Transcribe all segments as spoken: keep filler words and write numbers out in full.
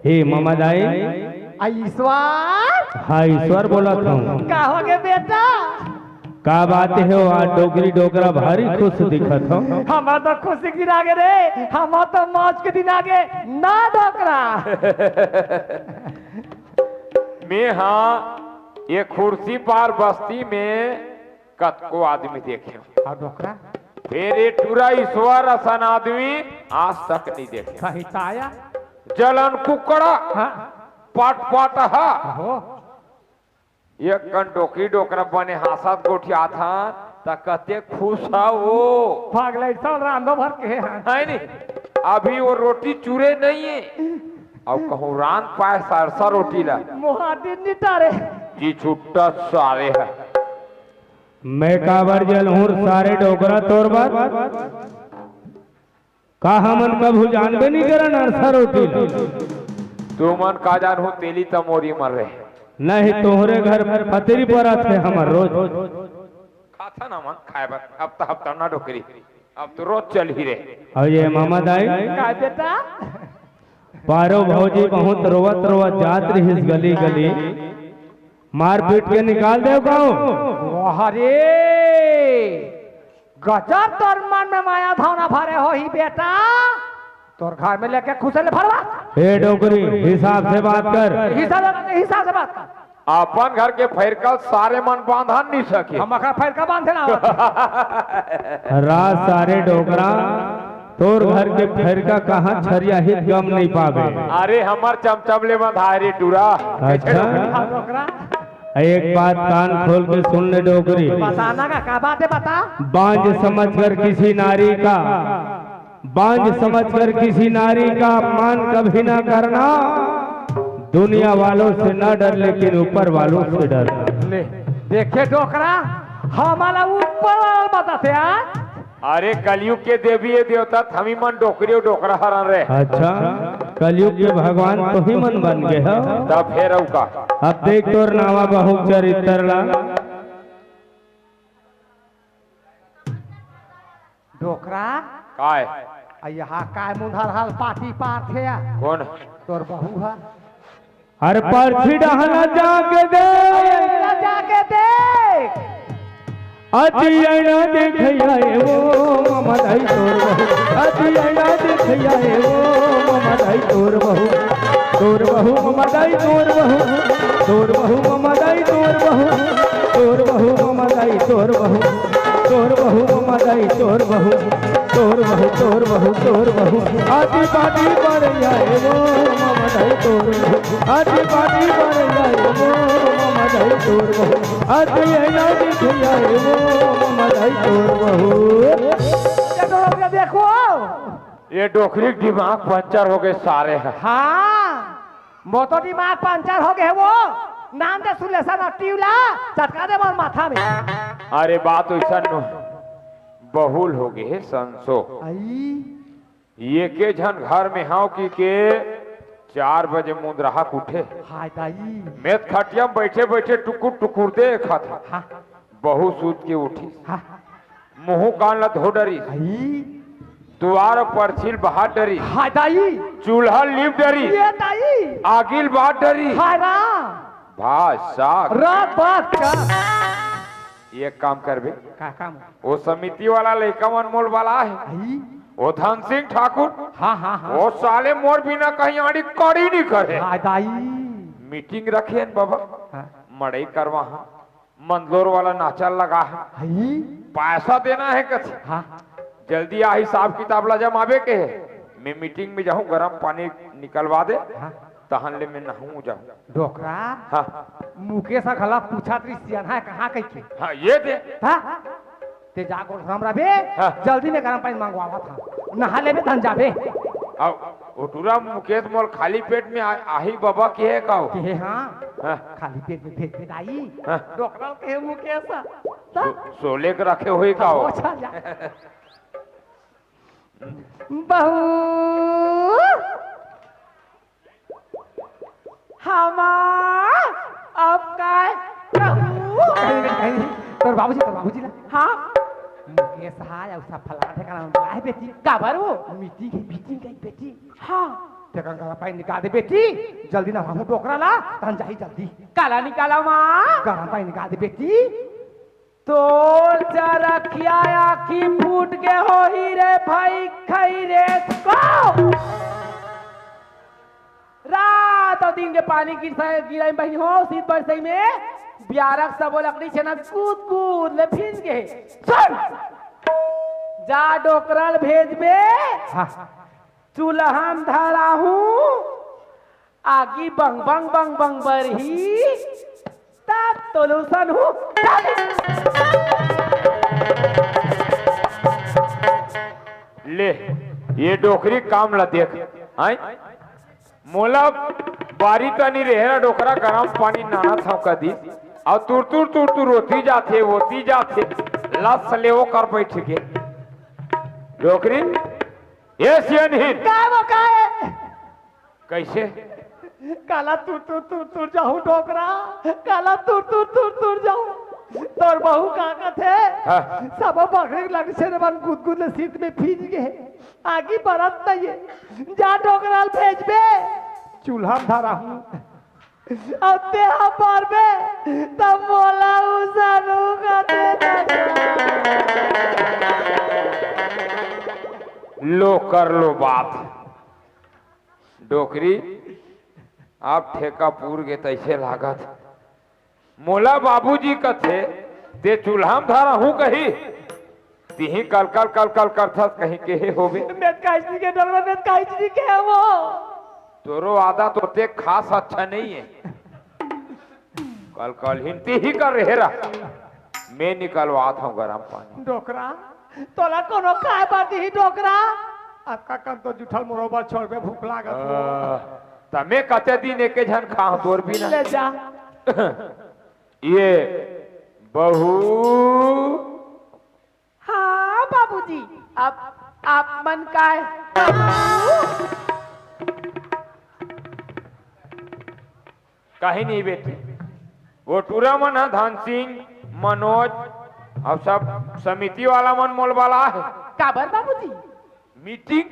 हे ममा दाई। आ ईश्वर। हाँ, ईश्वर बोलत हूँ। का हो गे बेटा? का बात हे, आज डोकरी डोकरा भारी खुश दिखत हो। हमर तो खुशी के दिन आगे रे, हमर तो मौज के दिन आगे ना डोकरा। मैं हाँ, ये खुर्सी पार बस्ती में कतको आदमी देखे हूँ। हाँ, डोकरा। फेर ये टूरा ईश्वर असन आदमी आज तक नहीं देखे। सही ताया। जलन कुकड़ा, हाँ। पट पट हा। हो। ये कन डोकरी डोकरा बने हाँसत गोठियात हन, त कते खुश हा वो। भाग ले, चल रांधो भर के हन। है नी? अभी वो रोटी चूरे नहीं है। अब कहूँ रांध पाए सरसा रोटी ला। मोहा दिन निटारे। जी छुट्टा सारे है। मैं काबर जलहूँ सारे डोकरा तोर बर? का हमन कभू जानबे नहीं करन अरसा रोटी ला? तुमन का जानहू तेली त मोरी मर रहे। नहीं, तोहरे घर पतरी परत हे हमर रोज। खाथन हमन खाए बर, हफ्ता हफ्ता ना डोकरी, अब तो रोज चल ही रहे। अउ ये ममा दाई? का बेटा? पारो भौजी बहुत रोवत रोवत जात रहिस गली गली, मारपीट के निकाल देव गाँव। वाह रे, गजब तोर मन में माया भावना भरे होही बेटा, तोर घर में लेके खुश ले भरवा। ए डोकरी, हिसाब से बात कर। हिसाब, हिसाब से बात कर। अपन घर के फैरका सारे मन बांधन नहीं सके। हम अखर फैरका बांधे ना आवत। राज सारे डोकरा, तोर घर के फैरका कहाँ छरिया हित गम नहीं पावे। अरे हमर चमचम ले बंधाए रे टूरा। अच्छा। हाँ, डोकरा। एक बात कान खोल के सुन ले डोकरी। बताना का, का बात है बता। बांझ समझकर किसी नारी का, बांझ समझकर किसी नारी का अपमान कभी ना करना। दुनिया वालों से ना डर, लेकिन ऊपर वालों से डर। ले, देखे डोकरा, हमारा ऊपर वाला बताते यार। अरे कलयुग के देवी ये देवता, थमी मन डोकरी अउ डोकरा हरन रे। अच्छा, कलयुग के भगवान तो ही मन बन गए हो। तब फेर अउ का? अब देख तोर नावा बहू चरित्र ला। डोकरा। काय? आ यहाँ काय मुंधर हाल पाटी पारथे या? कौन? तोर बहू हा। अरे परछी डहना जाके देख। जाके देख। अति ऐना देखिया ए वो ममा दाई तोर बहू। अति ऐना देखिया ए वो ममा दाई तोर बहू। तोर बहू ममा दाई तोर बहू। तोर बहू ममा दाई तोर बहू। तोर बहू ममा दाई तोर बहू। तोर बहू ममा दाई तोर बहू। तोर बहू, तोर बहू, तोर बहू। आती पाती पर आए वो ममा दाई तोर बहू। आती पाती पर आए वो ममा दाई तोर बहू। आती ऐना देखिया ए वो ममा दाई तोर बहू। ये तो लोग ये देखो। ये डोकरी के दिमाग पंचर हो गए सारे हैं। हाँ। मोर तो दिमाग पंचर हो गए हे वो। नाम दे सुलेसन अउ टिवला, चटका दे मोर माथा में। अरे बात वैसन नो, बहुल हो गए हे संसो। आई। एके झन घर में हव कि के चार बजे मुंदराहा के उठे। हाय दाई। मेत खटिया में बैठे बैठे टुकुर टुकुर देखत हे। हाँ। बहू सूत के उठिस। हाँ। मुहूं कान ला धो डरिस। आई। दुवार अउ परछी ल बहार डरिस। हाय दाई। चूल्हा ल लीप डरिस। ये दाई। आगी ल बार डरिस। हाय राम। भात साग। रात बात का। एक काम करबे। का काम? वो समिति वाला लइका मन मोल वाला हे। आई। वो धन सिंह ठाकुर। हाँ, हाँ, हाँ। वो साले मोर बिना कहीं आड़ी कड़ी नहीं करे। हाय दाई। मीटिंग रखे हन बाबा। हाँ। मड़ई करवा हाँ। मंदलोर वाला नाचा लगा है। हई? पैसा देना है कथे। हाँ। जल्दी आ, हिसाब किताब ला जमाबे के है। मैं मीटिंग में जाहूँ, गरम पानी निकलवा दे, हाँ। तहन ले मैं नहूँ जाहूँ। डोकरा, हाँ। मुकेश ह घला पूछत रहिस, सियान है कहाँ कहिके। हाँ, ये दे। हाँ? ते जा गोठराम रबे, हाँ। जल्दी में गरम पानी मंगवावत हँव। नहा लेबे तहन जाबे। अउ ओ टूरा मुकेश मोल खाली पेट में आ-, आही बाबा किहे का ओ? किहे हाँ। हाँ। खाली पेट में भेजबे दाई। हाँ। डोकरा ल किहे मुकेश। त? सो-, सोले के रखे होही का ओ? अच्छा जा। बहू। हमार अब काय कहूँ? कहीं नहीं, कहीं नहीं। तोर बाबूजी, तोर बाबूजी ला। हाँ। मुकेश हा, अउ सब फलाना ठिकाना में बुलाए बेटी। काबर वो? मीटिंग है, मीटिंग है बेटी। हाँ। तेकन गरम पानी निकाल दे बेटी, जल्दी नहलाहूं डोकरा ला, तहन जाही जल्दी। काला निकाला माँ? गरम पानी निकाल दे बेटी। तोर चरखिया आँखी फूट के होही रे भाई, खई रे को। रात अउ दिन के पानी गिरसा-, गिरई बहिनी हो, शीत बरसई में बियारक सबो लकड़ी छेना कूद कूद ले भींज गे। सुन! जा डोकरा ल भेजबे, हाँ। चूल्हा म धराहूं, आगी बंग बंग बंग बंग बरही, तब तो लूसन हूं। ले, ये डोकरी काम ला देख, हैं? मोला बारी तनी रेहरा डोकरा गरम पानी नाना थाव कदी, अउ तुर तुर तुर तुर ओती जाथे, ओती जाथे, लस ले ओकर बैठ के। डोकरी, ये सियनहीन। काय वो काय? कइसे? काला तुर तुर तुर तुर जाहूं डोकरा, काला तुर तुर तुर तुर जाहूं। तोर बहू का कथे? हाँ। सब बकरी लग से मन गुदगुद ले शीत में भींज गे। आगी बरत नइये। जा डोकरा ल भेजबे। चूल्हा म धराहूं। अउ तेहा परबे, त मोला उसनहूं कथे। लो कर लो बात। डोकरी, अब ठेका पूर गे तइसे लागत। मोला बाबूजी कथे, ते चूल्हा म धराहूं कही, तिही कल कल कल कल करथस कहीं केहे होबे। मैं त काहीच नइ केहे डोकरा, मैं त काहीच नइ केहे वो। तोरो आदत ओते खास अच्छा नइ हे। कल कल हिंती ही कर रहे रह। मैं निकलवात हूं गरम पानी। डोकरा, तोला कोनो खाय बर दिही डोकरा? अतका कन तो जुठल मोरो बर छोड़बे, भूख लागत हो। आ, त मैं कते दिन एके झन खाहूं तोर बिना। ले जा। ये बहू। हाँ बाबूजी, आप, आप मन काय? कहीं नहीं बेटी, वो टूरा मन ह धन सिंह, मनोज अउ सब समिति वाला मन मोल बलाय हे। काबर बाबूजी? मीटिंग।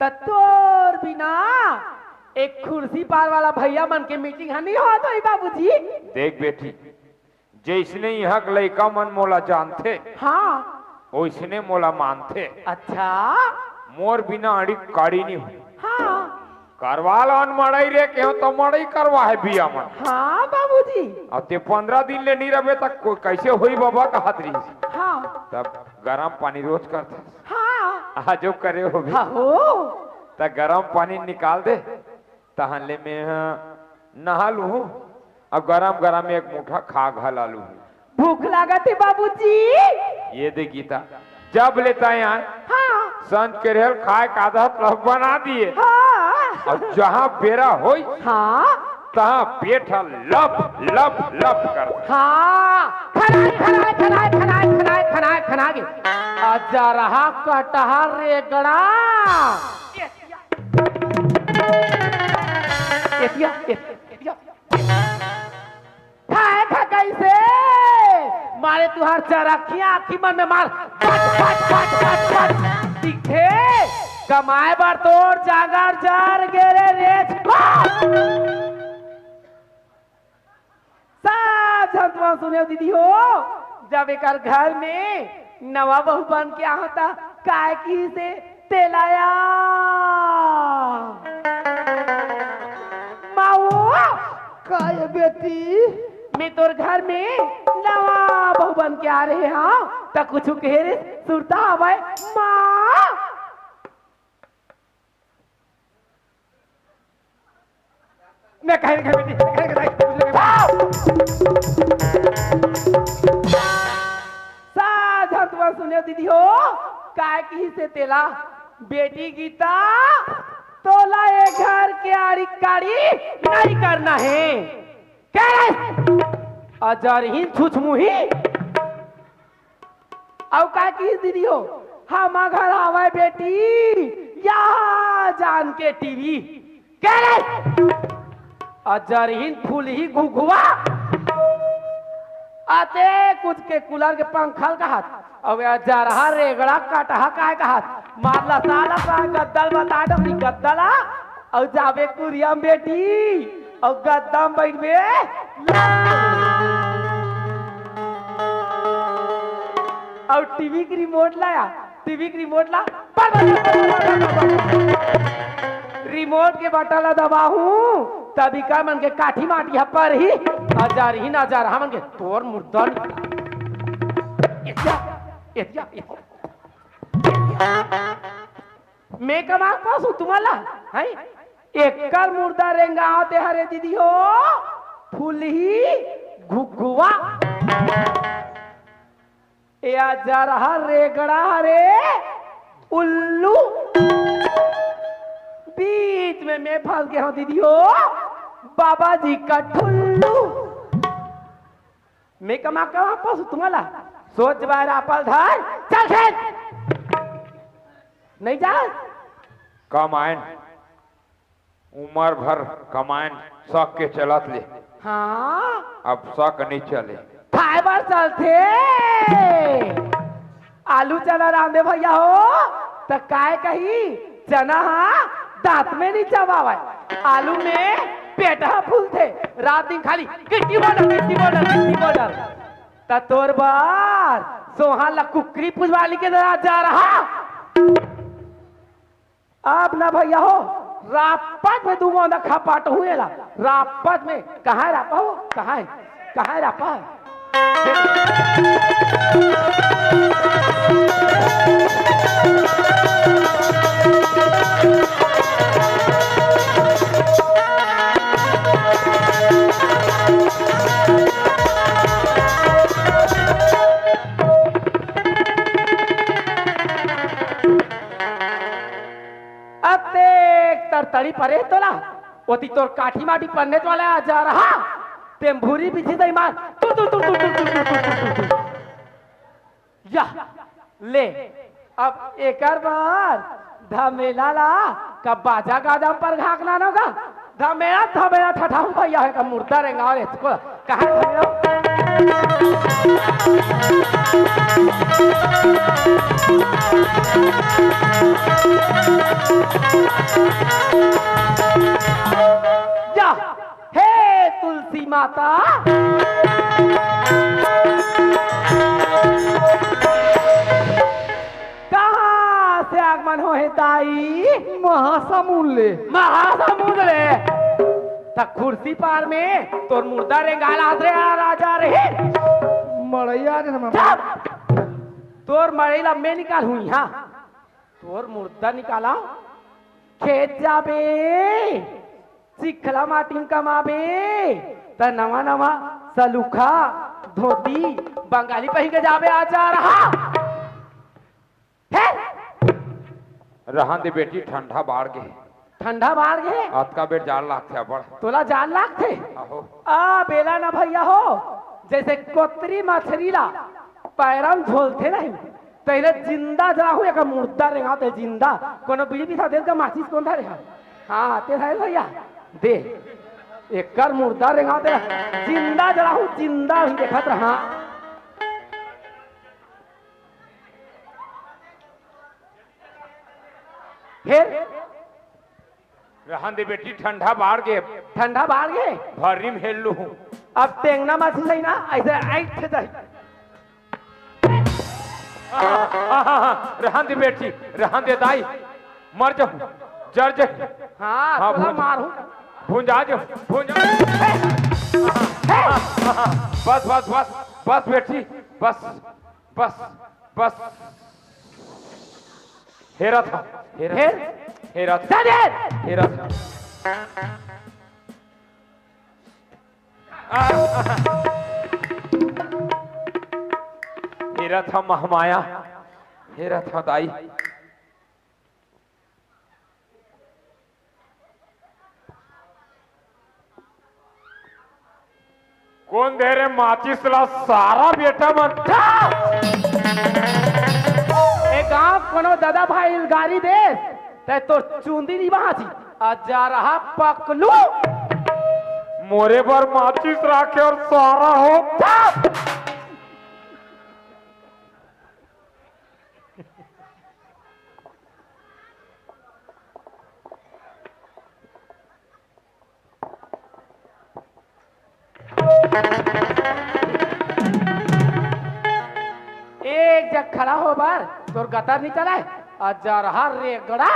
त तोर बिना एक खुर्सी पार वाला भइया मन के मीटिंग ह नइ होत होही बाबूजी। देख बेटी, जइसने इहां के लइका मन मोला जानथे, हाँ। ओइसने मोला मानथे। अच्छा। मोर बिना अड़ी काड़ी नइ होय। हाँ। करवा ला न मड़ई रे केहेंव त मड़ई करवाय हे भइया मन। हाँ बाबूजी। अब ते पंद्रह दिन ले नइ रहिबे त कोई कइसे होही बबा कहत रहिस। हाँ। तब गरम पानी रोज करथस। हाँ। आजो करे होबे। हाँ हो। त गरम पानी निकाल दे, तहन ले मेंह नहा लूहूं, अउ गरम गरम एक मुठा खा घला लूहूं। भूख लागत हे बाबूजी। ये दे गीता, जब ले तैं आय, हाँ। संझ के रेहे ल खाय के आदत ल बना दिए। हाँ। अउ जहां बेरा होय, हाँ। तहां पेट ह लप लप लप कर। हाँ, खनाय, खनाय, खनाय, खनाय, खनाय, खनाय, खनाय गे। अजरहा कटहा रेगड़ा। एतिया, एतिया, एतिया। खाय खा कइसे? मारे तुहार चरखिया आँखी मन में मार। फट, फट, फट, फट, फट। दिखे? कमाय बर तोर जांगर जर गे रे रेच। सब झन तुमन सुनेव दीदी हो, जब एकर घर में नवा बहू बन के आहा त काय किहिस हे तेला या। माऊ, काय बेटी? मैं तोर घर में नवा बहू बन के आ रहे हंव, त कुछु कहे रे सुरता हवय माँ? मैं कहे, कहे बेटी, कहे, कहे, कहे, साझा तुमन सुनेव दीदी हो, काय किहिस हे तेला, बेटी गीता, तोला ए घर के आड़ी काड़ी नइ करना हे। कहे, अजरहीन छुछमुही। अउ का किहिस दीदी हो, हमर घर आवय बेटी, या जान के टीवी। कहे, अजरहीन फुलही घुघुवा। अते कुछ के कूलर के पंखा ल कहत, अउ अजरहा रेगड़ा कटहा काय कहत, मार ला साला सा गद्दा ल बता डोकरी गद्दा ला। अउ जाबे कुरिया म बेटी, अउ गद्दा म बइठबे। अउ टीवी के रिमोट लाया, टीवी के रिमोट ला। रिमोट के बटन ला दबाहूं, तभी का मन के काठी माटी ह परही। अजार ही ना अजार, हमन के तोर मुर्दा निकला। एतिया, एतिया, एतिया। मैं कमा पासू तुम्हारा, हैं? एकर मुर्दा रेंगावत हे रे दीदी हो, फुलही घुघुआ। ए अजरहा रेगड़ा हरे उल्लू। बीच में मैं फंस गया हूँ दीदी हो, बाबा जी का ठुल्लू। मैं कमा कमा पसु तुम्हाला। सोच बाय रापल धर, चल खेत। नहीं जा। कमायन, उमर भर कमायन, सक के चलत ले। हाँ। अब सक नहीं चले। खाए बर चलथे। आलू चना रांधे भैया हो, त काय कही, चना हा दांत में नहीं चबावय, आलू में पेट हा फूलथे, रात दिन खाली kitty border, kitty border, kitty border. त तोर बर सोहा ला कुकरी पुजवाली के दरा जा रहा। अब ना भैया हो, रापट में दू गोंदा खपाट हुए ला। रापट में कहाँ है रापा हो? कहाँ है? कहाँ है रापा? अतेक तरतड़ी परे तोला, ओती तोर काठी माटी पन्ने वाला आ जा रहा, तेम भूरी बिछी दई मार, तू, तू, तू। या, ले, अब एकर बर धमेला ला, का बाजा गाजा पर घाक लानो गा, धमेला, धमेला ठठाऊ भैया है का मुर्दा रेंगाव रे, इसको कहाँ धमेला? या, हे तुलसी माता, कहाँ से आगमन हो हे दाई? महासमुंद ले। महासमुंद ले। त खुर्सी पार में तोर मुर्दा रेंगाला रे आ राजा रे। मड़ैया रे हम। चुप! तोर मड़ई ला मैं निकाल हुई, हाँ। तोर मुर्दा निकाला। खेत जाबे, चिखला माटी में कमाबे, त नवा नवा सलूखा, धोती, बंगाली पहिन के जाबे आ जा रहा। हे! रहन दे बेटी, ठंडा बाढ़ गे। ठंडा बाढ़ गे? अतका बेर जाड़ लागथे अबड़। तोला जाड़ लागथे? आहो। आ, बेला ना भैया हो, जैसे कोतरी मछरी ला पैरम झोलथे नहीं, तैले जिंदा जलाहू, एकर मुर्दा रेंगावत हे जिंदा। कोनो बीड़ी पीथा दे का माचिस कोन धरे हा? हाँ, ते है भैया, दे। एकर मुर्दा रेंगावत हे, जिंदा जलाहू, जिंदा भी देखत रहा। फिर रहन दे बेटी, ठंडा बाढ़ गे। ठंडा बाढ़ गे? भर्री में हेल लूहूं। अब टेंगना मत नहीं ना, ऐसे ऐठ जाए। आहा, आहा, आहा, रहन दे बेटी, रहन दे दाई, मर जाहूं, जर जाहूं। हाँ, हाँ, तोला भूंज-, मारहूं। भूंजा जाहूं, भूंजा। हे! हे! बस, बस, बस, बस बेटी, बस, बस, बस। हेरत हंव, हेरत हंव, हेर? हेरत हंव। जा दे! हेरत हंव। हेरत हंव महमाया, हेरत हंव दाई। कोन दे रे माचिस ला सारा बेटा मन? ए गांव कोनो दादा भाई गारी दे, ते तोर चुंदी नी बांची। अजरहा पकलू। मोरे बर माचिस राखे अउ सारा हो। चुप! एक जग खड़ा हो बर तोर गतर नइ चलय, अजरहा रेगड़ा।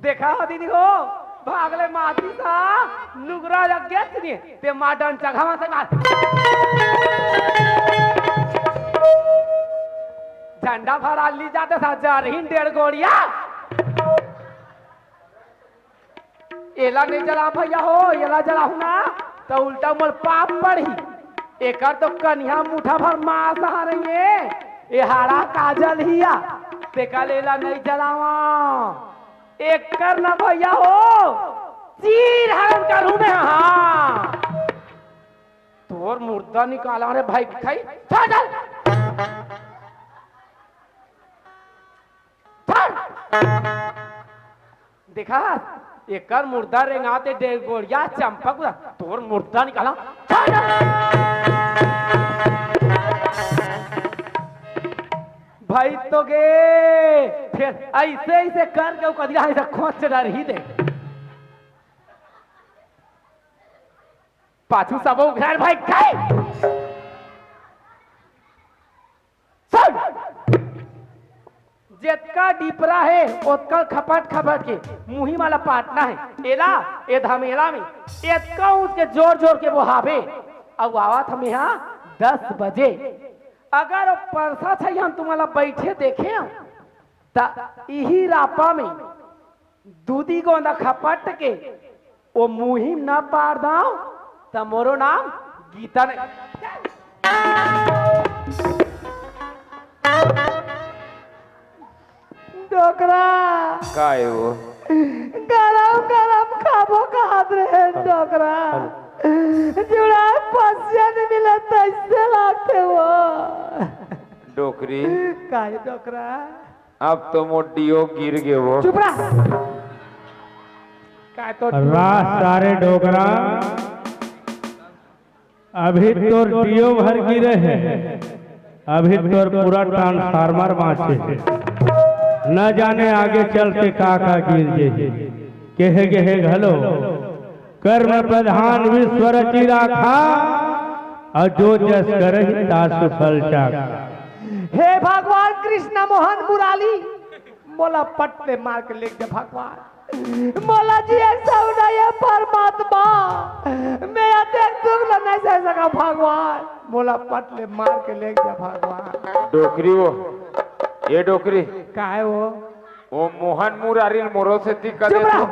देखा हो दीदी हो, भागले माटी सा लुगरा लग गया, ते माडन चघावा से मार। झंडा फहरा ली जाते सा जरहिन डेढ़ गोड़िया। एला नइ जला भइया हो, एला जलाहूं ना, त उल्टा मोर पाप पड़ही। एकर तो कनिहा मुठा भर मांस हरे ये, ए हाड़ा काजल हिया, तेकर ले एला नइ जलावा। एकर ना भइया हो, चीर हरण करहूं मैं, हां। तोर मुर्दा निकाला रे भाई, खाई, छोड़ चल। छोड़। देखा, एकर मुर्दा रेंगाते डेढ़ गोड़िया चंपक उड़ा, तोर मुर्दा निकाला। छोड़ चल। भाई तो गे, फेर अइसे, अइसे करके उ कदिरा अइसे खोंच डरही दे। पाछू सबो घर भाई खाए। सुन, जेतका डिपरा हे, ओतका खपट खपट के मुही वाला पाटना हे। एला, ए धमेला में एतका ऊंच के जोर जोर के बोहाबे, अउ आवत हमें हा दस बजे। अगर ओ परसा छइहां तुमन ला बइठे देखे, त इही रापा में दूदी गोंदा खपट के ओ मुहिम न पार दांव, त मोरो नाम गीता नहीं। डोकरा। काय वो? गरम गरम खाबो कहत रहे डोकरा। जुड़ा पसिया नहीं मिले तइसे लागथे वो। डोकरी। काय डोकरा? अब तो मोर डीओ गिर गे वो। चुप रह। काय तो रास सारे डोकरा, अभी तोर डीओ भर गिरे हे, अभी तोर पूरा ट्रांसफार्मर बांचे हे। न जाने आगे चल के का का गिर जाही। केहे गेहे घलो, कर्म प्रधान विश्व रचि राखा, अउ जो जस करहि तासु फल चाखा। हे भगवान कृष्ण मोहन मुरारी, मोला पट ले मार के लेग जा भगवान, मोला जिए सउना ये परमात्मा, मैं अतेक दुख ल नइ सह सकंव भगवान, मोला पट ले मार के लेग जा भगवान। डोकरी वो, ये डोकरी। काय वो? वो मोहन मुरारी ल मोरो सेती कर चुप दे रह।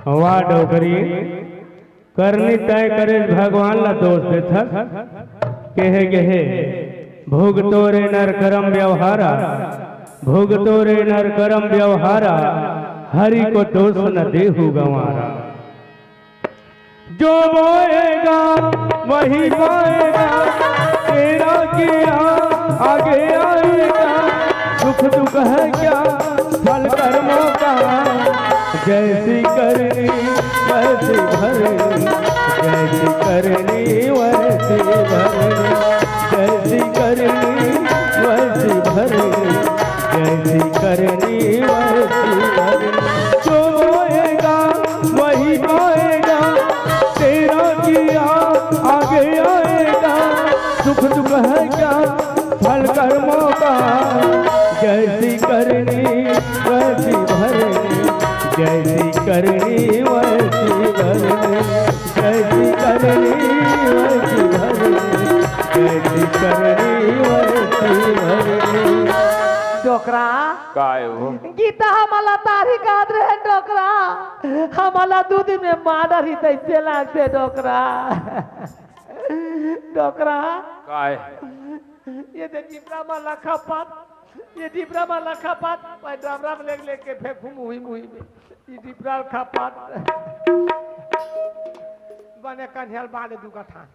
तू। वाह डोकरी, करनी तय करे भगवान ला दोष देथस। केहे गेहे, भुगतो रे नर करम व्यवहारा, भुगतो रे नर करम व्यवहारा, हरि को दोष न देहु गंवारा। जो बोएगा वही पाएगा, तेरा किया आगे आएगा। सुख दुख है क्या फल कर्मों का, जैसी करनी वैसी भरनी, जैसी करनी वैसी भरनी, जैसी करनी वैसी भरनी, जैसी करनी वैसी भरनी। जो बोएगा वही पाएगा, तेरा किया आगे आएगा। सुख दुख है क्या फल कर्मों का, जैसी करनी वैसी भरनी, जैसी करनी वैसी भरनी, जैसी करनी वैसी भरनी, जैसी करनी वैसी भरनी। डोकरा। काय वो? गीता हमला तारी काट रहे डोकरा, हमला दू दिन में मार डारी तइसे लागथे डोकरा। डोकरा। काय? ये दे डिबरा मा लखा पात, ये डिबरा मा लखा पात, मैं डबरा में लेग लेग के फेंकूं मुही मुही में। ये डिबरा लखा पात। बने कन्हैया बाले दुका था।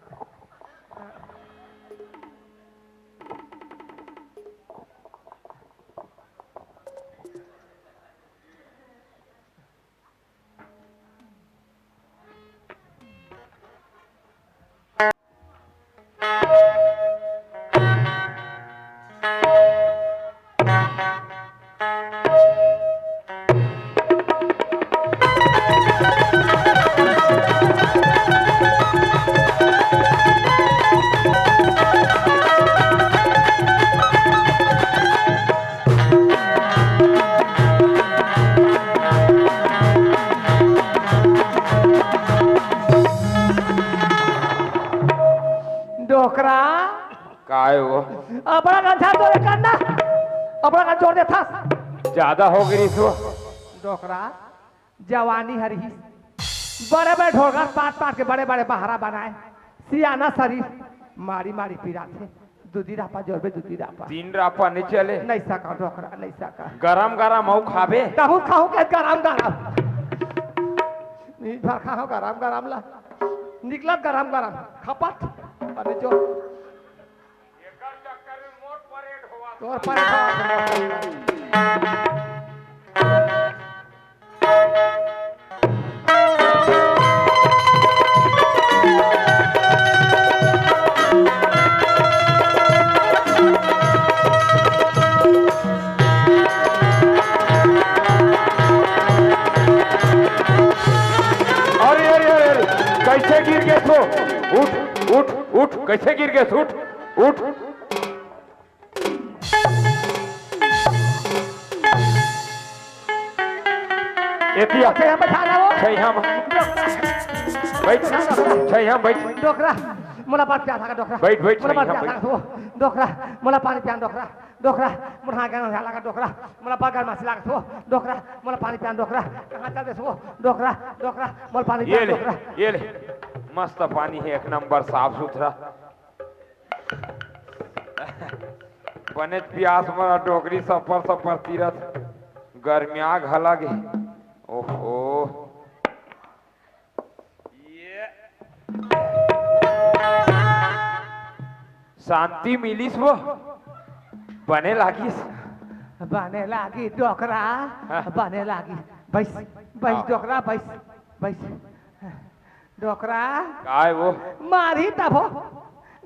काय वो? अपना गंछा जोर दे करना, अपना गंछा जोर दे थस। ज्यादा हो गई रिस वो। डोकरा, जवानी हर ही बड़े बड़े ढोलक पाट पाट के बड़े बड़े बहारा बनाए, सियाना शरीर मारी मारी पिराथे। दूधी रापा जोर बे, दूधी रापा। तीन रापा नहीं चले। नहीं सका डोकरा, नहीं सका। गरम गरम अउ खाबे। तहु खाहूं के गरम गरम। नी भर खाहूं गरम गरम ला। निकलत गरम गरम। खपत। अरे जो। एकर चक्कर में मोर परेड होवत। तोर परेड होवत। अरे, अरे, अरे, अरे, कैसे गिर गे तो? उठ, उठ, उठ, कैसे गिर गे? उठ, उठ। एतिया। अच्छा, यहाँ बैठा ना वो। सही हम। बैठ। सही हम बैठ। डोकरा, मोला बात क्या था डोकरा? बैठ, बैठ, मोला बात सही क्या हम था वो? डोकरा, मोला पानी पियान डोकरा। डोकरा, मोर हाथ गरम लगा डोकरा, मोला बगर मासी लागत हो। डोकरा, मोला पानी पियान डोकरा, कहाँ चल देस हो? डोकरा, डोकरा, मोला पानी ये पियान ले, डोकरा। ये ले, मस्त पानी हे, एक नंबर साफ सुथरा। बनेच पियास मरा डोकरी सफर सफर तीरथ, गर्मिया घला गे। ओहो। ये शांति मिलिस वो, बने लागिस। बने लागी डोकरा, हाँ। बने लागी। बैस, बैस हाँ। डोकरा, बैस, बैस। डोकरा। काय वो? मारही तभो,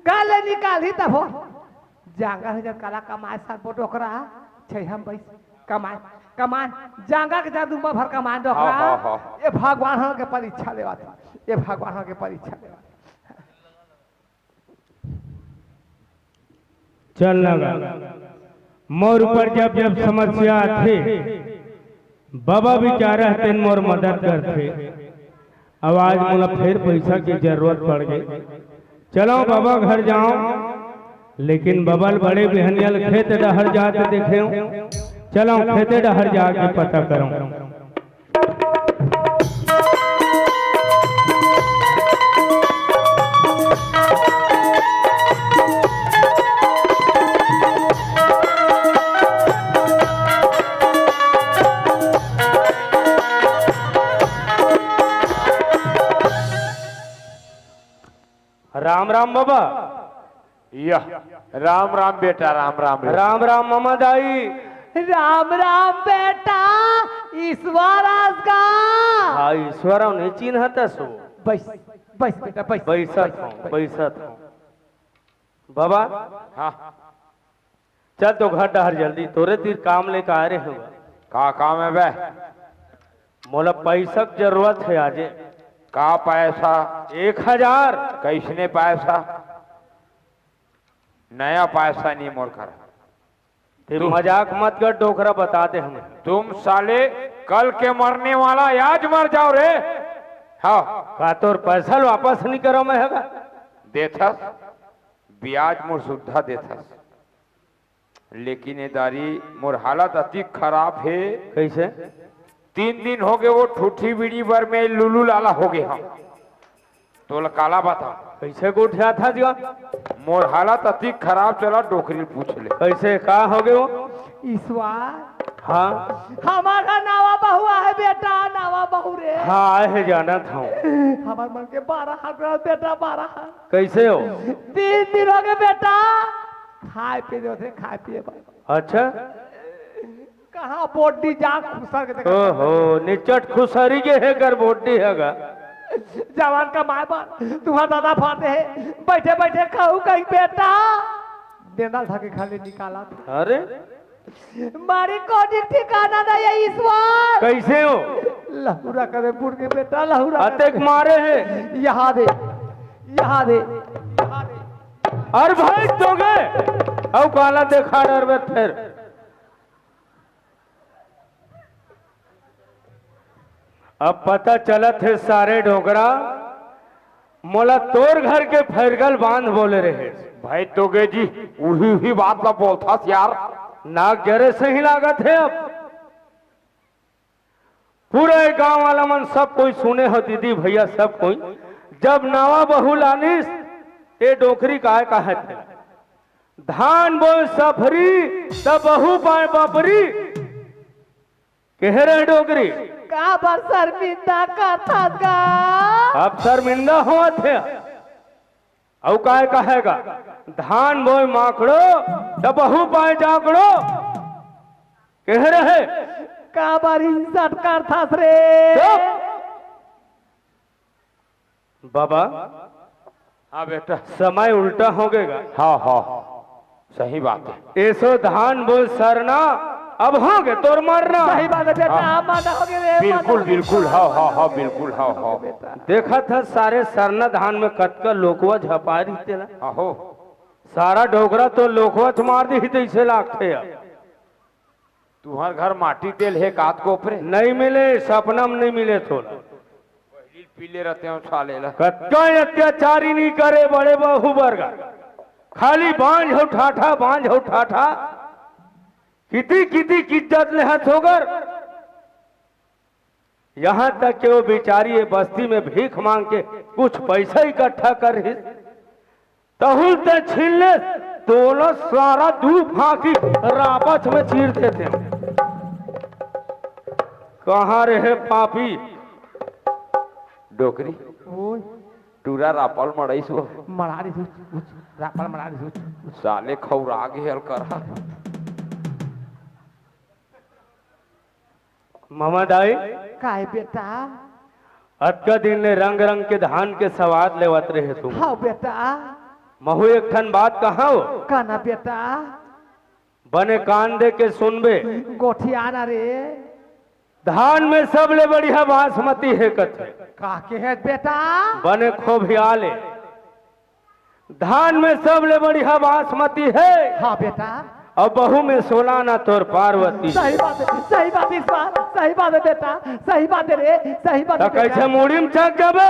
गाले निकालही तभो। जांगर हे जब काला कमाए सकबो डोकरा, छै हम बैस। कमान, कमान, जांगर के जा दुम्बा भर कमान डोकरा। हाँ, हाँ, हाँ। ये भगवान ह के परीक्षा लेवत हे, ये भगवान ह के परीक्षा लेवत हे। चल लगा, मोर ऊपर जब जब समस्या आथे, बाबा बिचारा तेन मोर मदद करथे। अब आज मोला फेर पइसा के जरूरत पड़ गे। चलो बाबा घर जाओ, लेकिन बबल बड़े बिहनिया ल खेत डहर जात देखेंव। चलो खेते डहर जाके पता करो। राम राम बाबा। यह, राम राम बेटा, राम राम रे। राम राम ममा दाई। राम राम बेटा, ईश्वर आस गा। हाँ, ईश्वर नहीं चिन्हतस वो। बैस, बैस बेटा, बैस। बैसत हूँ, बैसत हूँ। बाबा। हाँ। चल तो घर डहर जल्दी, तोरे तीर काम लेके आए रहे हूँ। का काम हे बे? मोला पैसा के जरूरत हे आजे। का पैसा? एक हजार। कैसने पैसा? नया पैसा नहीं मोर करा। ते तुम मजाक मत कर डोकरा, बता दे हमें। तुम साले कल के मरने वाला, आज मर जाओ रे। हाँ। का तोर पैसा ल वापस नहीं करो मैं हगा? देथस, ब्याज मोर सुद्धा देथस। लेकिन ए दारी मोर हालत अति खराब हे। कैसे? तीन दिन हो गे वो ठूठी बीड़ी बर में लुलु लाला हो गे हंव। तोला काला बताओ। कैसे गोठियाथस गा? मोर हालत अति खराब चला, डोकरी पूछ ले। कैसे, का हो गे वो? ईश्वर। हाँ। हमारा नवा बहू आहे बेटा, नवा बहू रे। हाँ, आहे हे, जानत हूँ। हमार मन के बारह हाथ रहा बेटा, बारह हाथ। कैसे हो? तीन दिन हो गे बेटा, खाए पिए देथे, खाए पिए बर। अच्छा। कहाँ बोडी जा खुसर के देखा। ओहो, निचट खुसरी गे हे कर बोडी हगा। जवान कमाए बर तुम्हार दादा फाते हे, बैठे बैठे कहू कहीं बेटा, डेंडा धके खाली निकाला। अरे। मारी कोनी ठिकाना ना ये ईश्वर। कैसे हो? लहुरा करे बुढ़ के बेटा, लहुरा अतेक करे। मारे हे। यहाँ दे, यहाँ दे, यहाँ दे। अरे भाई, तो गे। अउ काला देखा डरबे फेर। अब पता चलत हे सारे डोकरा, मोला तोर घर के फैरगल बांध बोले रहे। भाई तो गे जी, उही उही बात ला बोलथस यार। ना गरे सही लागत हे अब। पूरा ये गांव वाला मन सब कोई सुने हो, दीदी भैया सब कोई, जब नवा बहू लानिस, ये डोकरी काय कहत हे, धान बोए सफरी, तब बहू पाए बपरी। कहे रहे डोकरी। का बर शर्मिंदा करथस गा? अब शर्मिंदा होवत हे। अउ काय कहेगा, धान बोए माकड़ो, त बहू पाए जाकड़ो। कहे रहे। का बर इंसल्ट करथस रे? चुप। बाबा, हाँ बेटा। समय उल्टा हो गएगा। हाँ, हाँ, सही बात हे। एसो धान बोए सरना, अब हो गे तोर मरना। सही बात हे बेटा, हाँ। मरना हो गे रे, बिल्कुल, मरना हो गे। बिल्कुल, हाँ, हाँ, हाँ, बिल्कुल, हाँ, हाँ। बेटा। देखत हस सारे सरना धान में कतका लोकवा झपा रहिस तेला। हाँ हो। सारा डोकरा तो लोकवा च मार दिही तइसे लागथे अब। तुंहर घर माटी तेल हे कात कोपरे? नइ मिले, सपना म नइ मिले तोला। पहिली पीले रहते हो साले ला। कतका अत्याचारी नइ करे बड़े बहू बरगा। खाली बांझ हो ठाठा, बांझ हो ठाठा। किती, किती की इज्जत लेहत हों गा। यहाँ तक कि वो बेचारी ये बस्ती में भीख मांग के कुछ पैसा इकट्ठा कर रही। तहूँ ल ते छीन ले, तोला सारा दू फांकी रापच में चीर देते। कहाँ रहे पापी? डोकरी। ओए। टूरा रापल मड़ाइस वो। मड़ारिस उच, उच, रापल मड़ारिस उच, उच। साले खौरा गे हल करा। ममा दाई। काय बेटा? अतका दिन ले रंग रंग के धान के सवाद लेवत रहे तुम। हाँ बेटा। महू एक ठन बात कहा हो। कहना बेटा। बने कान दे के सुनबे। गोठिया ना रे। धान में सबले बढ़िया बासमती हे कथे। का के हे बेटा? बने खोभिया ले। धान में सबले बढ़िया बासमती हे। हाँ बेटा। अउ बहू में सोला ना तोर पार्वती। सही बात हे, सही बात हे, सही बात हे बेटा, सही बात हे रे, सही बात हे त बेटा। कइसे मुड़ी म चघ जाबे?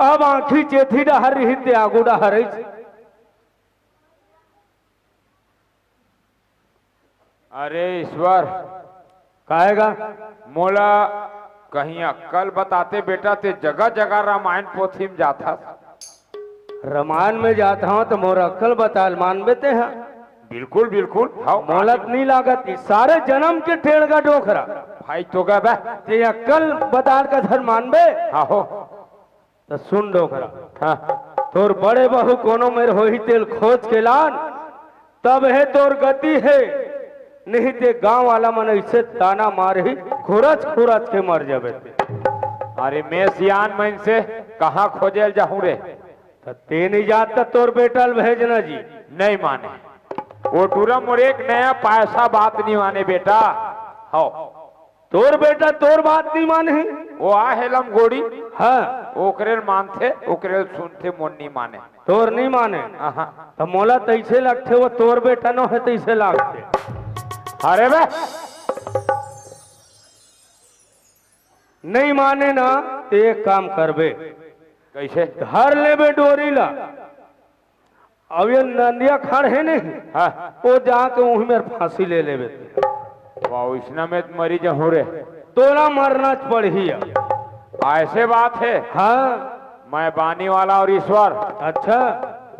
अब आँखी चेथी डहर रही ते आगू डहर अइस। अरे ईश्वर। काहे गा? मोला कहीं अक्कल बताते बेटा, ते जगह जगह रामायण पोथी में जाथस। रामायण में जात हंव त मोर अक्कल बताल मानबे ते हा। बिल्कुल, बिल्कुल। हाँ, मोला त नइ लागत, ई सारे जनम के टेड़गा डोकरा। भाई तो गा बे। ते अक्कल बताल का धर मानबे? हाँ हो। त सुन डोकरा। हाँ। तोर बड़े बहू कोनो मेर होही तेल खोज के लान, तब हे तोर गति हे, नहीं ते गांव वाला मन अइसे ताना मारही, खुरच खुरच के मर जाबे। अरे मैं सियान मन से कहाँ खोजे ल जाहूं रे? त ते नइ जात त तोर बेटा ल भेजना जी। नइ माने। वो टूरा मोर एक नया पैसा बात नइ माने बेटा। हव। तोर बेटा तोर बात नइ मानही। वो आहे लमगोड़ी। हाँ। ओकरे ल मानथे, ओकरे ल सुनथे, मोर नइ माने। तोर नइ माने। आहा। त मोला तइसे लगथे, वो तोर बेटा नो हे तइसे लगथे। अरे बे। नइ माने ना, त एक काम करबे। कइसे? धर लेबे डोरी ला। अब ये नंदिया खाड़ हे नहीं, हाँ। वो जाके उही मेर फांसी ले लेबे। वाह, इसना में त मरी जहूं रे। तोला मरना च पड़ही अब। ऐसे बात हे। हाँ। मैं बानी वाला और ईश्वर। अच्छा।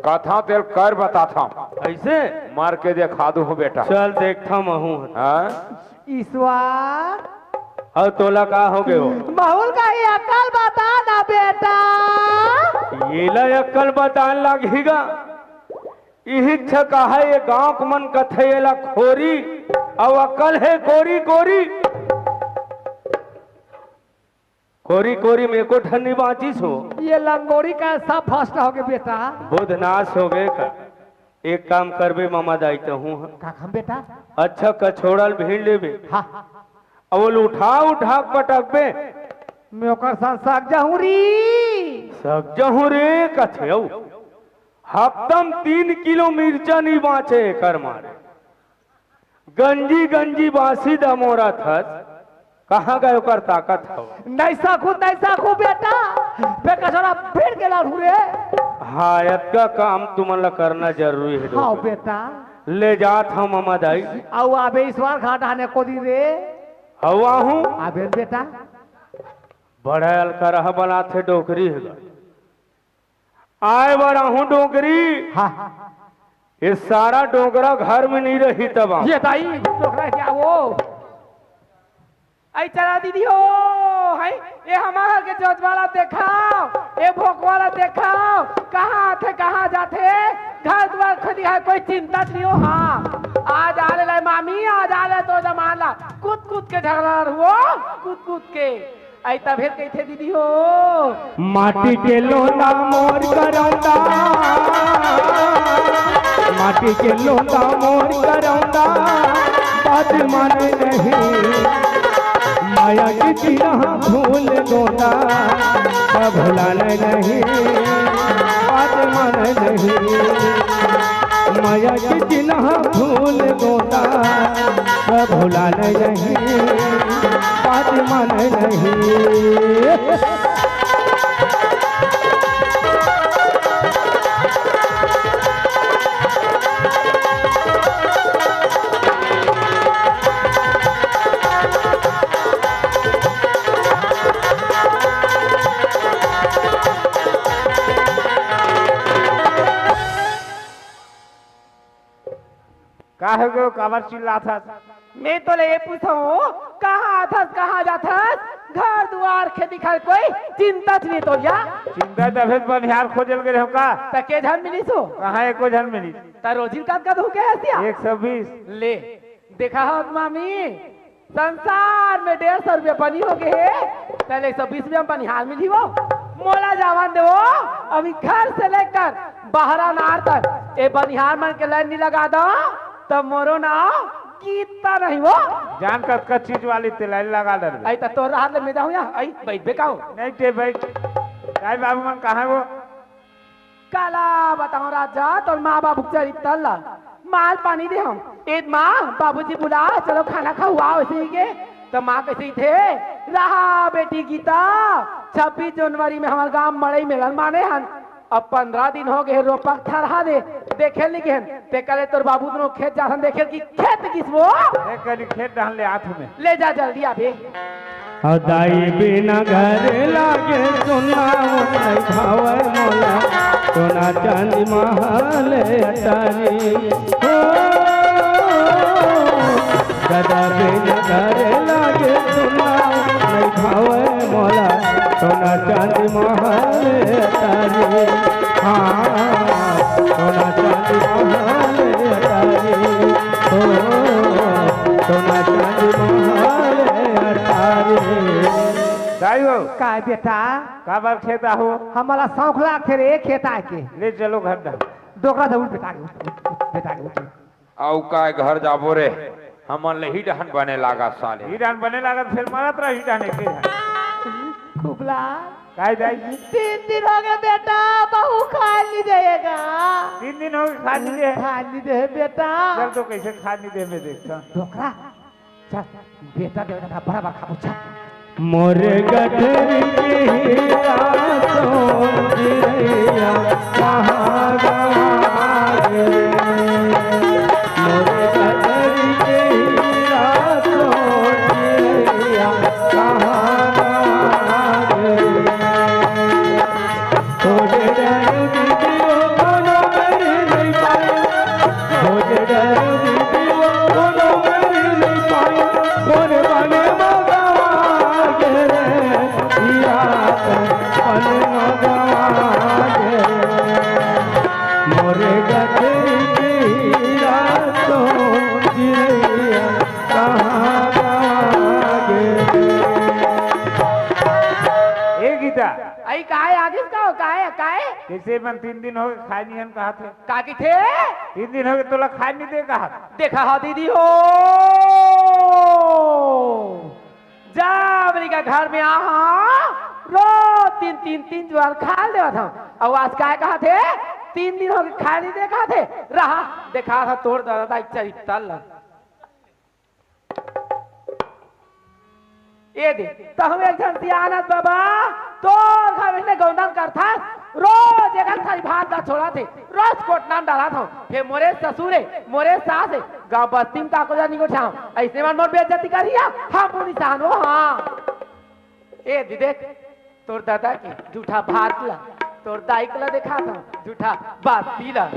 कथा तेल कर बताथा। ऐसे? मर के देखा दूं बेटा। चल देखथा महूं। हाँ? ईश्वर। अउ तोला का हो गयो? महूं ल कहीं अक्कल बता ना बेटा। येला अक्कल बतान लागही गा। इही च कहा ये गांव के मन कथे येला खोरी, अउ अक्कल हे कोरी कोरी। कोरी कोरी में एको ठन नइ बांचिस हो। ये लंगोरी का सब फर्स्ट हो गए बेटा। बुध नाश हो गए का। एक काम करबे ममा दाई तहूं ह। का काम बेटा? अच्छा कछोड़ा ल भीड़ लेबे। हाँ। अउ ओला उठा उठा के पटकबे। मैं ओकर संग सक जहूं री। सक जहूं रे कथे अउ। हफ्ता म तीन किलो मिर्चा नइ बांचे एकर मारे। गंजी गंजी बासी दमोरा थस, कहाँ गए ओकर ताकत हव? नइ सकू, नइ सकू बेटा। बे कचरा पेड़ के लाड़ू रे। हाँ, अतका काम तुमन ला करना जरूरी हे हाँ डोकरी। बेटा। ले जात हंव ममा दाई। अउ आबे ईश्वर घाट आने को दिन रे। हवा हूँ। आबे बेटा। बड़ा अलकरहा बनाथे डोकरी हे गा। आए बर आहूँ डोकरी। हाँ। ये सारा डोकरा घर में नहीं रही तब आऊँ। ये दाई, डोकरा क्या वो? आई चला दीदी हो, है ये हमार घर के जोजवा ला देखाव, ये भोकवा ला देखाव, कहाँ आथे, कहाँ जाथे, घर दुआर खुद है, कोई चिंता नहीं हो। हाँ, आज आ ले लाई मामी, आज आ ले तो जमान ला, कूद कूद के झगड़ा हुओ, कूद कूद के। आई तभे कहिथे दीदी हो। माटी के लोंदा मोर करौंदा, माटी के लोंदा मोर करौंदा, बात माने नहीं। माया के चिन्हा फूल गोंदा, का भुलाने नहीं, बात माने नहीं। माया के चिन्हा फूल गोंदा, का भुलाने नहीं, बात माने नहीं। का हो गयो, काबर चिल्लात हस? मैं तो ले ये पूछहूँ, कहाँ आथस, कहाँ जाथस? घर दुआर खेती खार कोई चिंता च नहीं तो या? चिंता तभे तो बनिहार खोजल गए हो का? त के झन मिलिस हो? कहाँ एको झन मिलिस? त रोजी कतका धूके हस या? एक सौ बीस। ले, देखा हो मामी, संसार में डेढ़ सौ रुपया बनी हो गए हे, पहले एक सौ बीस रुपया में बनिहार मिली वो। मोला जावन दे वो, अभी घर से लेकर बाहर अनार तक, ए बनिहार मन के लाइन नहीं लगा दो, तब मोरो नाव गीता नहीं वो। जान कतका चीज वाली ते लाइन लगा डरबे। आई त तोर हाथ ले मैं जाऊँ या, आई बैठ बेकाओ। नहीं ते बैठ। काय बाबू मन कहाँ वो? काला बताऊं राजा, तोर माँ बाबू के चरित्र ला। माल पानी दे हम। ए माँ, बाबूजी बुला, चलो खाना खाओ, ऐसे ही के। तो माँ कैसे ही थे? रहा बेटी गीता, छब्बीस जनवरी में हमारे गांव मड़ई मेलन माने हन। अब पंद्रह दिन हो गए, रोपा थरहा दे, देखे नहीं गए हन। ते कले तोर बाबू दोनों खेत जाथन, देखे कि खेत किस वो? ए, कली खेत डहन ले आथू मैं। ले जा जल्दी आबे। अउ दाई बिना घर लागे सुना, ओ नइ भावय मोला, सोना चांदी महल अटारी। ओ, ददा बिना घर लागे सुना, ओ नइ भावय मोला, सोना चांदी महल अटारी। हाँ, सोना चांदी महल अटारी। ओ, सोना चांदी महल अटारी। दाई हो। काय बेटा? काबर खेत आहो? हमला शौक लागथे रे खेत आए के। ले चलो घर डहर। डोकरा दे, उठ बेटा, उठ, उठ, उठ, बेटा, उठ। अउ काय घर जाबो रे? हमन ले ही डहन बने लागा साले। ही डहन बने लागा, फेर मरत रह ही डहन एके डहन। कुबला। काय दाई? तीन दिन हो गए बेटा, बहू खाए नहीं देगा। तीन दिन हो गए खाए नहीं दे। खाए नहीं दे बेटा। चल तो कैसे खाए नहीं दे मैं देखता। डोकरा, चल, बेटा देवे का बराबर खाबो, चल। मोर गठरी के हीरा सोन चिरैया कहाँ गवा गे? मोर गठरी के हीरा सोन चिरैया कहाँ गवा गे? खोजे डर दीदी वो कोनो मेरी नहीं पाई, खोजे डर दीदी वो कोनो मेरी नहीं पाई, मोरे बने मगवा गे रे, हीरा तो बने मगवा गे। मोरे गठरी के हीरा तो चिरैया कहाँ गवा गे। ए गीता। आई काय आगिस का हो? काय, काय? कैसे मन तीन दिन हो गए खाए नहीं हन कहा थे? का की थे? तीन दिन हो गए तोला खाए नहीं दे कहा। देखा हो दीदी हो। जब री का घर में आहा, रोज तीन, तीन, तीन जुआर खा लेवा था। अब आज काय कहा थे? तीन दिन हो गए खाए नहीं दे कहा थे। रहा, देखा था तोर दादा चरित्र ला। ए दे, तहु एक झन सियानस बाबा, तोर घर में गोंदन करथस, रोज एक एक थारी भात ला छोड़त हे, रोज कोटना म डालत हंव। फेर मोरे ससुर हे, मोरे सास हे, गांव बस्ती म काकरो जग नइ गोठियावंव। अइसने मन मोर बेइज्जती करही, हां, हम मुनिसान हो, हां। ए दे देख, तोर ददा के जूठा भात ला, तोर दाई के ला देखात हंव, जूठा बासी ला।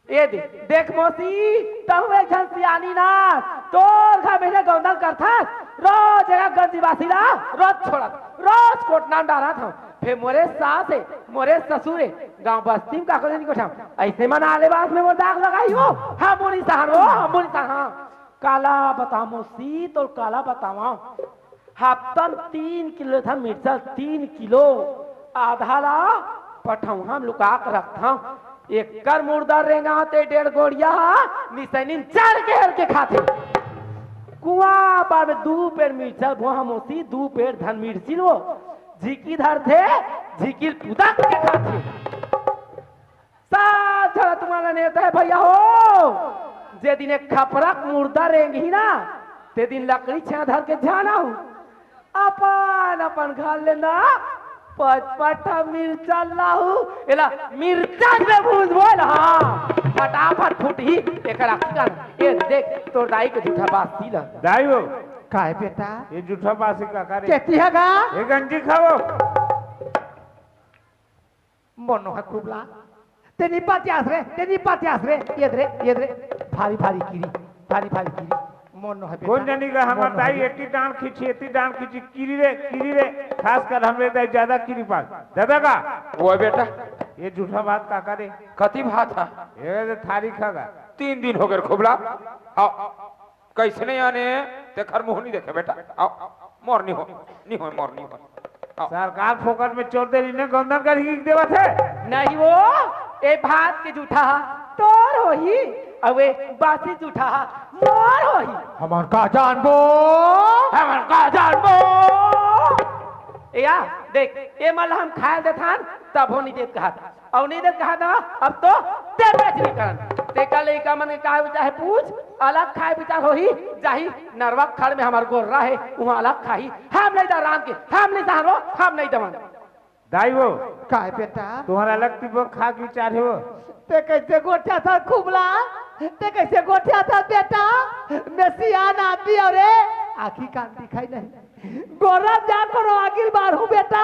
ए दे, देख मौसी, तहूं एक झन सियानी नास, तोर घर में गोंदन करथस, रोज एक गंजी बासी ला, रोज छोड़त, रोज कोटना म डारत हंव। फेर मोरे सास हे, मोरे ससुर हे, गांव बस्ती म काकरो जग नइ गोठियावंव। अइसे मन आले बास में मोर दाग लगाही हो, हां मुनिसान हो, हां मुनिसान, हां। काला बतावंव मौसी, तोर काला बतावंव। हफ्ता म तीन किलो लेथंव मिर्चा, तीन किलो। आधा ला पठौहा म लुका के रखथंव। एकर मुर्दा रेंगाथे डेढ़ गोड़िया ह, निसैनी म चढ़ के हेर के खाथे। कुआं पार में दू पेड़ मिर्चा बोहांव मौसी, दू पेड़ धन मिर्ची ल वो झिकी धरथे, झिकी ल कुदक के खाथे। सात झन तुमन ला नेवता हे भइया हो, जे दिन ए खपरा के मुर्दा रेंगही ना, ते दिन लकड़ी छेंहा धर के झन आहू। अपन अपन घर ले ना, पचपट ठा मिर्चा लाहू, एला मिर्चा में भूंजबो ना, हां, फटाफट फूटही। एकर आखी कान, ए देख, तोर दाई के जूठा बासी ला। दाई हो। काय बेटा? ए जूठा बासी का, का रे? केती हे गा? ए गंजी खावो। मोर नोहय खुबला। तें नइ पतियास रे, तें नइ पतियास रे। ए दे रे, ए दे रे। भारी भारी किरी, भारी भारी किरी। मोर नोहय बेटा। कोन जनी का हमर दाई एती डांड़ खींची, एती डांड़ खींची, किरी रे, किरी रे। खासकर हमरे दाई जादा किरी पास। दादा का? ओ बेटा। ए जूठा भात काकर ए? कती भात हे? ए दे थारी खा गा। तीन दिन होगे रे खुबला। हां। कइसने आने, तेखर मुंह नइ देखे बेटा। आव, मोर नइ होय, नइ होय, मोर नइ होय। आव। सरकार फोकट में चोर दे रही ने, गोंदन करही कहिके देवत हे। नहीं वो, ए भात के जूठा ह तोर होही, अउ ए बासी जूठा ह मोर होही। हमन का जानबो? हमन का जानबो? ए या, देख, ए मन ल हम खाय ल देथन, तभो नइ देत कहत। अउ नइ दे कहा ना, अब तो तें बेच नइ करन। तेकर लइका मन के काय विचार हे पूछ, अलग खाय विचार होही, जाही नरवा खड़ में हमर गोर्रा हे, उहां अलग खाही। हम नइ दन रांध के, हम नइ सहन वो, हम नइ देवन। दाई वो। काय बेटा? तुम्हर अलग तिबो खाय के विचार हे वो। तें कइसे गोठियाथस खुबला? तें कइसे गोठियाथस बेटा? मैं सियान आदमी अउ रे, आंखी कान दिखय नहीं। गोर्रा जान कोनो आंखी ल बारहूं बेटा।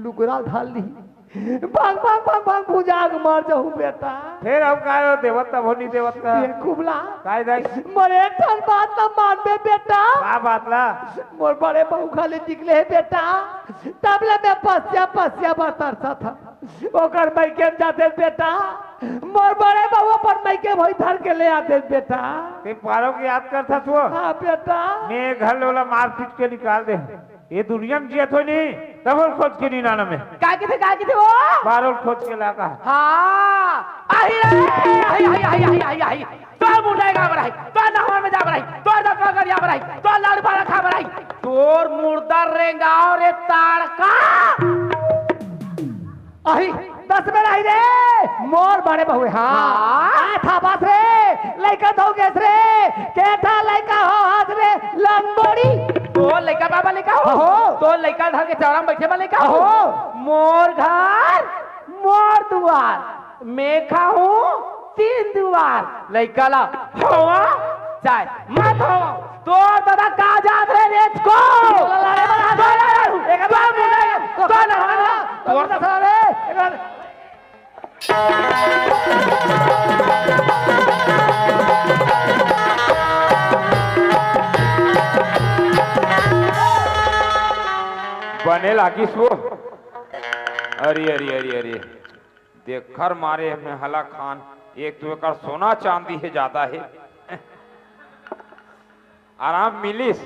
लुगरा धर ली। भंग, भंग, भंग, भंग, भुंजा के मर जाहूं बेटा। फेर हम काय हो देवत तभो नइ देवत का? ए खुबला। काय दाई? मोर एक ठन बात ल मानबे बेटा। का बात ला? मोर बड़े बहू घर ले निकले हे बेटा। तब ले मैं पसिया, पसिया बर तरसत हंव। ओकर मइके म जातेंव बेटा। मोर बड़े बहू अपन मइके म होही धर के ले आतेंव बेटा। तें पारो के याद करथस वो? हां बेटा। मैं घर ले ओला मार पीट के निकाल दे हंव। ए दुनिया म जियत होय नहीं, तभो ल खोज के नइ लानंव मैं। काय कथे, काय कथे वो? पारो ल खोज के ला का। हां, आही रे, आही, आही, आही। तोर मुंडा गा बरही, तोर नहवा में जा बरही, तोर दतवा गरिया बरही, तोर लाड़ पारा खा बरही। तोर मुर्दा रेंगाव रे ताड़का। आही, दस में रही रे, मोर बड़े बहू हे, हां। हां। आय था बस रे, लइका धो गेस रे, केठा लइका हो हस रे, लंगोड़ी। तोर लइका बाबा लइका हो? अहो। तोर लइका धर के चौरा में बइठे बा लइका हो? अहो। मोर घर, मोर दुवार, मैं खाहूं तीन दुवार, लइका ला होवा चाहे मत होवा। तोर ददा का जात रे रेचको? तोर लड़े बना दे। तोर लड़े बना दे। तोर लड़े बना दे। तोर ददा रे। बने लागिस वो। अरे, अरे, अरे, अरे। देखर मारे में हला खान, एक तो एकर सोना चांदी हे, जादा हे। आराम मिलिस,